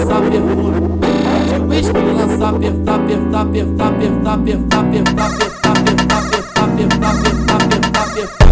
Lançar perfume. De uísque, lançar perfume, perfume, perfume, perfume, perfume, perfume, perfume, perfume, perfume, perfume, perfume.